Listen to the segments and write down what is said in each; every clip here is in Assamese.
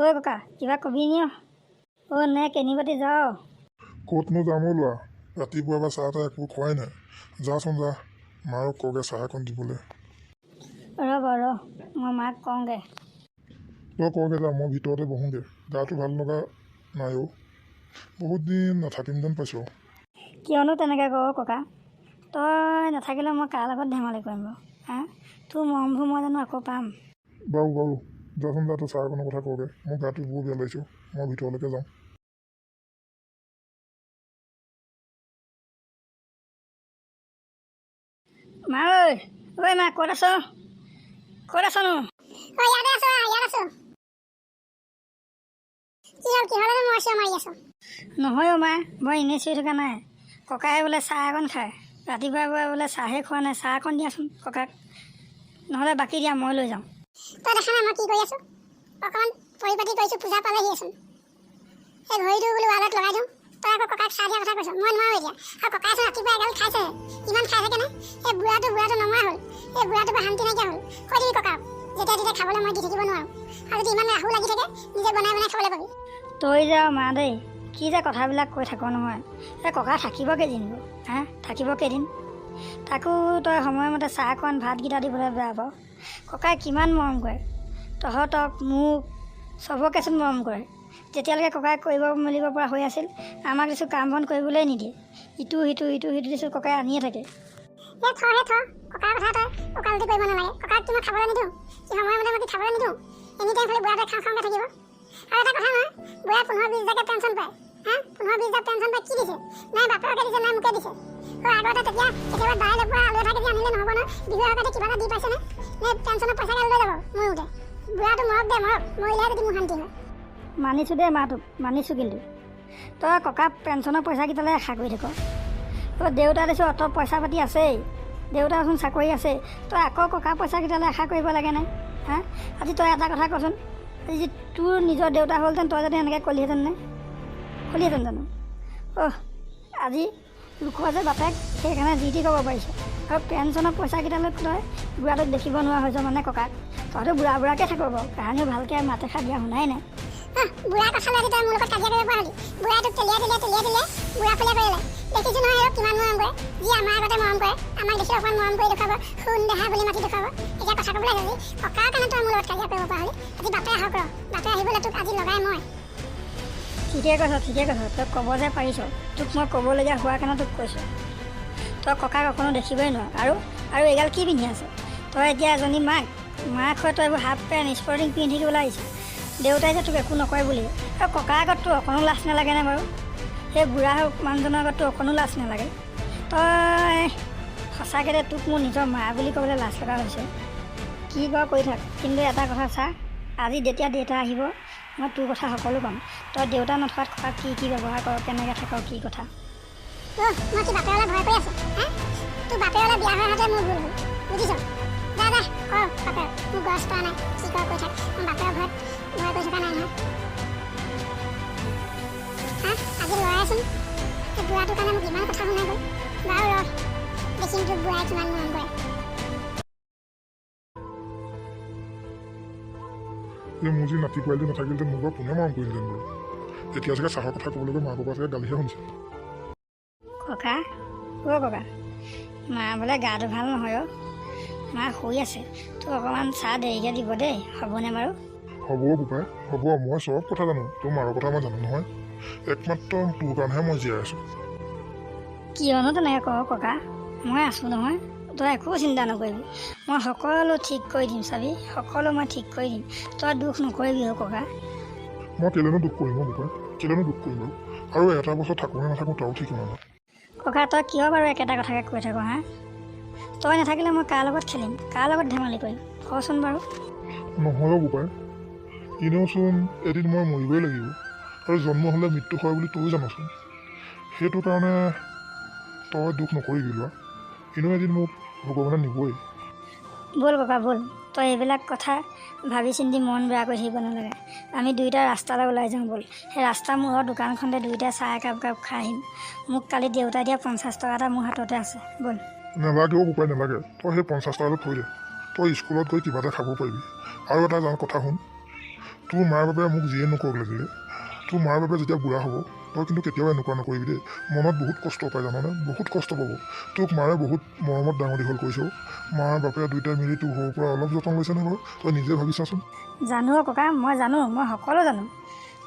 ঐ ককা, কিবা কবি নি? অ' নে কেনিবাতি যাওঁ? ক'তনো যাম অ' ল'ৰা, ৰাতিপুৱাৰ পৰা চাহ তাহ একো খোৱাই নাই। যাচোন যা, মাৰক কগে চাহ অকণ দিবলৈ। ৰ'ব ৰ, মই মাক কওঁগৈ। তই কগে যা, মই ভিতৰতে বহোঁগৈ। গাটো ভাল লগা নাই অ', বহুত দিন নাথাকিম যেন পাইছোঁ। কিয়নো তেনেকৈ ক ককা? তই নাথাকিলে মই কাৰ লগত ধেমালি কৰিম বাৰু? হা, তোৰ মৰমবোৰ মই জানো আকৌ পাম? বাৰু বাৰু, যাচোন যা, তই চাহ অকণৰ কথা কগে। মোৰ গাটো বৰ বেয়া লাগিছে, মই ভিতৰলৈকে যাওঁ। মা ঐ, ঐ মা, ক'ত আছ? ক'ত আছনো? অ, ইয়াতে আছো, আহ, ইয়াত আছো। কি হ'ল? কিহৰনো মই চিঞৰ মাৰি আছ? নহয় অ' মা, মই এনেই চিঞৰি থকা নাই। ককাই বোলে চাহ অকণ খায়, ৰাতিপুৱাৰ পৰা বোলে চাহে খোৱা নাই। চাহ অকণ দিয়াচোন ককাক, নহ'লে বাকী দিয়া, মই লৈ যাওঁ। তই দেখা নাই মই কি কৰি আছো? অকণমান পৰিপাটি কৰিছো, পূজা পালেহিয়েচোন। এই ঘড়ীটো বোলো ৱালত লগাই দিওঁ। তই আকৌ ককাক চাহ দিয়া কথা কৈছ, মই নোৱাৰো এতিয়া। আৰু ককাইচোন ৰাতিপুৱা এগাল খাইছেহে, ইমান খাই থাকেনে? এই বুঢ়াটো নমৰা হ'ল, এই বুঢ়াটোৰ পৰা শান্তি নাইকিয়া হ'ল। কৈ দিবি ককাক, যেতিয়া তেতিয়া খাবলৈ মই দি থাকিব নোৱাৰো। আৰু যদি ইমান ৰাহু লাগি থাকে, নিজে বনাই বনাই খাবলৈ পাবি। তই যে আৰু মা দেই, কি যে কথাবিলাক কৈ থাক নহয়। এই ককা থাকিব কেইদিন বাৰু? হা, থাকিব কেইদিন? তাকো তই সময়মতে চাহকণ ভাতকেইটা দিবলৈ বেয়া পাৱ। ককাই কিমান মৰম কৰে তহঁতক, মোক, চবকেচোন মৰম কৰে। যেতিয়ালৈকে ককাই কৰিব মেলিব পৰা হৈ আছিল, আমাক দিছোঁ কাম বন কৰিবলৈ নিদিয়ে। ইটো সিটো ইটো সিটো দিছোঁ ককাই আনিয়ে থাকে। এই থ, হে থ, ককাৰ কথা তই ওকালতি কৰিব নালাগে। ককাক কি মই খাবলৈ নিদিওঁ? কি সময়মতে মই কি খাবলৈ নিদিওঁ? এনি টাইম খালি বুঢ়াটোৱে খাওঁ খাওঁকৈ থাকিব। আৰু এটা কথা নহয়, বুঢ়াই 15-20 হাজাৰকৈ পেঞ্চন পায়। হা, 15-20 হাজাৰ পেঞ্চন পায়, কি দিছে? নাই বাপেৰকে দিছে, নাই মোকে দিছে। অ' আগতে তেতিয়া কেতিয়াবা দাইল এপোৱা আলু এটা কেজি আনিলে নহ'ব নহয়, বিহুৰ আগতে কিবা এটা দি পাইছেনে? নে পেঞ্চনৰ পইচাকে লৈ যাব মোৰ মতে? বুঢ়াটো মৰক দে, মৰক, মৰিলেহে যদি মোৰ শান্তি হয়। মানিছোঁ দেই মা, তোক মানিছোঁ। কিন্তু তই ককা পেঞ্চনৰ পইচাকেইটালৈ আশা কৰি থাক। তই দেউতা দিছোঁ অত পইচা পাতি আছেই, দেউতাচোন চাকৰি আছেই, তই আকৌ ককা পইচাকেইটালৈ আশা কৰিব লাগেনে? হা, আজি তই এটা কথা কচোন, আজি যদি তোৰ নিজৰ দেউতা হ'লহেঁতেন, তই যদি এনেকৈ ক'লিহেঁতেন নে? ক'লিহেঁতেন জানো? অহ, আজি লোকৰ যে বাপেক, সেইকাৰণে যি টি ক'ব পাৰিছ। আৰু পেঞ্চনৰ পইচাকেইটালৈ তই বুঢ়াটোক দেখিব নোৱাৰা হৈছ। মানে ককাক তইতো বুঢ়া বুঢ়াকৈ থাক বাৰু, কাহানিও ভালকৈ মাত এষাৰ দিয়া শুনাই নাই। আহ, বুঢ়াৰ কথা লৈ আজি তই মোৰ লগত কাজিয়া কৰিব পৰা হ'লি? বুঢ়াই তোক তেলিয়াই তেলিয়াই তেলিয়াই তেলিয়াই বুঢ়া ফুলীয়া কৰিলে। দেখিছো নহয় আৰু কিমান মৰম কৰে। যি আমাৰ আগতে মৰম কৰে, আমাক দেখি অকণমান মৰম কৰি দেখুৱাব, সোণ দেহা বুলি মাতি দেখুৱাব। এতিয়া কথা ক'বলৈ আহিলি, ককাৰ কাৰণে তই মোৰ লগত কাজিয়া কৰিব পৰা হ'লি? আজি বাপে আহক ৰ, বাপে আহিবলৈ তোক আজি লগাই মই। ঠিকে কৈছ, ঠিকে কৈছ। তই ক'ব যে পাৰিছ, তোক মই ক'বলগীয়া হোৱাৰ কাৰণে তোক কৈছোঁ। তই ককাক অকণো দেখিবই নোৱাৰ। আৰু আৰু এইগাল কি পিন্ধি আছ তই? এতিয়া এজনী মাক মাক হৈ তই এইবোৰ হাফ পেণ্ট স্পৰ্টিং পিন্ধি থাকিবলৈ আহিছ, দেউতাই যে তোক একো নকয় বুলি। আৰু ককাৰ আগত তোৰ অকণো লাজ নালাগেনে বাৰু? সেই বুঢ়া মানুহজনৰ আগত তোৰ অকণো লাজ নালাগে? তই সঁচাকৈ দে, তোক মোৰ নিজৰ মা বুলি ক'বলৈ লাজ লগা হৈছে। কি কৰ কৰি থাক, কিন্তু এটা কথা চা, আজি যেতিয়া দেউতা আহিব, মই তোৰ কথা সকলো ক'ম। তই দেউতা নথকাত ককাক কি কি ব্যৱহাৰ কৰ, কেনেকৈ থাক, কি কথা। অ' মই কি বাপেৰলৈ ভয় কৰি আছো? হা, তোৰ বাপেৰলৈ বিয়া হৈ আহোঁতে মোৰ ভুল হ'ল, বুজিছ? যা যা, কৰ বাপেৰক, মোৰ গছ পৰা নাই। কি কৰ কৰি থাক, মই বাপেৰৰ ভয়ত ভয় কৰি থকা নাই নহয়। হা, আজি ল'ৰাইচোন এই বুঢ়াটোৰ কাৰণে মোক ইমান কথা শুনাই গ'ল। বাৰু ৰ, দেখিম তোক বুঢ়াই কিমান মৰম কৰে। এই মোৰ যি নাতি পোৱালিটো নাথাকিলেহেঁতেন, মোক বাৰু কোনে মৰম কৰিলেহেঁতেন বাৰু? এতিয়া চাগে চাহৰ কথা ক'বলৈ গৈ মাকৰ পৰা চাগে গালিহে শুনিছে। ককা, অ' ককা, মা বোলে গাটো ভাল নহয় অ'। মা শুই আছে, তোক অকণমান চাহ দেৰিকৈ দিব দেই, হ'বনে বাৰু? হ'ব বোপাই, হ'ব। মই চব কথা জানো, তোৰ মাৰৰ কথা মই জানো নহয়। একমাত্ৰ তোৰ কাৰণেহে মই জীয়াই আছোঁ। কিয়নো তেনেকৈ কওঁ ককা? মই আছোঁ নহয়, তই একো চিন্তা নকৰিবি। মই সকলো ঠিক কৰি দিম, চাবি, সকলো মই ঠিক কৰি দিম। তই দুখ নকৰিবি অ' ককা। মই কেলেনো দুখ কৰিম অ' বোপাই? কেলেনো দুখ কৰিম বাৰু? আৰু এটা বছৰ থাকোঁ নে নাথাকোঁ তাৰো ঠিকনা নাই। ককা, তই কিয় বাৰু একেটা কথাকে কৈ থাক? হা, তই নাথাকিলে মই কাৰ লগত খেলিম, কাৰ লগত ধেমালি কৰিম, কচোন বাৰু? নহয় অ' বোপাই, এনেওচোন এদিন মই মৰিবই লাগিব, আৰু জন্ম হ'লে মৃত্যু হয় বুলি তয়ো জানচোন। সেইটো কাৰণে তই দুখ নকৰিবি লোৱা, এনেও এদিন মোক ভগৱানে নিবই। ব'ল ককা ব'ল, তই এইবিলাক কথা ভাবি চিন্তি মন বেয়া কৰি থাকিব নালাগে। আমি দুয়োটা ৰাস্তালৈ ওলাই যাওঁ ব'ল। সেই ৰাস্তাৰ মূৰৰ দোকানখনতে দুয়োটাই চাহ একাপ একাপ খাই আহিম। মোক কালি দেউতাই দিয়া 50 টকা এটা মোৰ হাততে আছে, ব'ল। নালাগে অ' বোপাই, নালাগে। তই সেই 50 টকাটো থৈ দে, তই স্কুলত গৈ কিবা এটা খাব পাৰিবি। আৰু এটা জান কথা শুন। তোৰ মাৰ বাবে মোক যিয়ে নকৰক লাগিলে, তোৰ মাৰ বাবে যেতিয়া বুঢ়া হ'ব, তই কিন্তু কেতিয়াও এনেকুৱা নকৰিবি দেই। মনত বহুত কষ্ট পায়, জাননে? বহুত কষ্ট পাব। তোক মাৰে বহুত মৰমত ডাঙৰ দীঘল কৰিছে। মাৰ বাপে দুয়োটাই মিলি তোৰ সৰুৰ পৰা অলপ যতন লৈছেনে বাৰু? তই নিজে ভাবি চাচোন। জানো অ' ককা, মই জানো, মই সকলো জানো।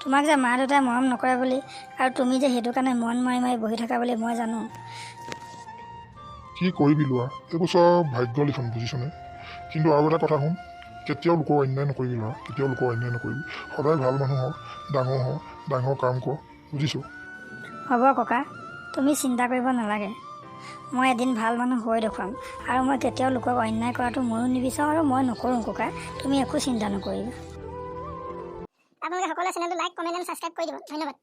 তোমাক যে মা দেউতাই মৰম নকৰে বুলি আৰু তুমি যে সেইটো কাৰণে মন মাৰি মাৰি বহি থকা বুলি মই জানো। কি কৰিবি লোৱা, এইবোৰ চব ভাগ্য লিখন, বুজিছনে? কিন্তু আৰু এটা কথা শুন, কেতিয়াও লোকৰ অন্যায় নকৰিবি ল'ৰা, কেতিয়াও লোকৰ অন্যায় নকৰিবি। সদায় ভাল মানুহ হ, ডাঙৰ হ, ডাঙৰ কাম কৰ, বুজিছ? হ'ব ককা, তুমি চিন্তা কৰিব নালাগে। মই এদিন ভাল মানুহ হৈ দেখুৱাম আৰু মই কেতিয়াও লোকক অন্যায় কৰাটো ময়ো নিবিচাৰোঁ আৰু মই নকৰোঁ। ককা, তুমি একো চিন্তা নকৰিবা। আপোনালোকে সকলোৱে চেনেলটো লাইক, কমেণ্ট এণ্ড ছাবস্ক্ৰাইব কৰি দিব। ধন্যবাদ।